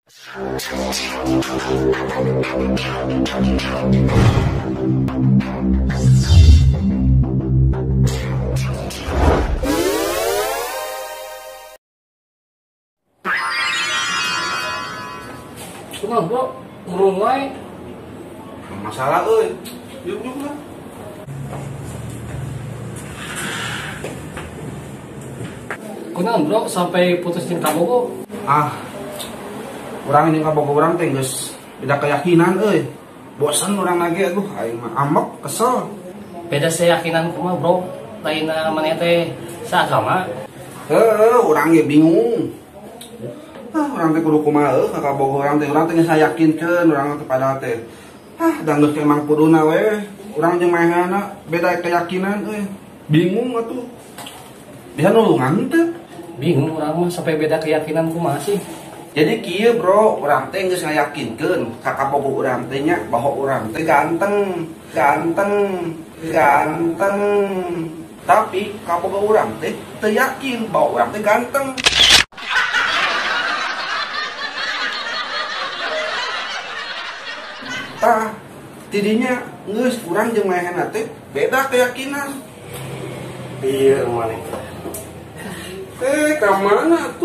Kumaha bro, murung wae. Masalah euy. Yuk yuk lah. Kunaon bro sampai putus jeung kabogo? Ah. Urang jeung kabogo urang teh geus beda keyakinan euy. Bosen urang lagi aduh aing mah ambek kesel. Beda keyakinan kumaha bro? Lainna maneh teh saagama. Heuh, urang ge bingung. Ah, urang teh kudu kumaha euy ka kabogo urang teh geus yakinkeun urang teh padahal teh. Ah, da geus emang kuduna we. Urang jeung maehana beda keyakinan euy. Bingung atuh. Bisa nulungan teh. Bingung urang mah sampai beda keyakinan kumaha sih. Jadi kieu bro, urang teh geus ngayakinkeun ka kabogo urang teh nya bahwa urang teh ganteng, ganteng, ganteng. Tapi kabogo urang teh teu yakin bahwa urang teh ganteng. Tah, tidinya geus urang jeung maehna teh beda keyakinan. Bieu maneh. Ka mana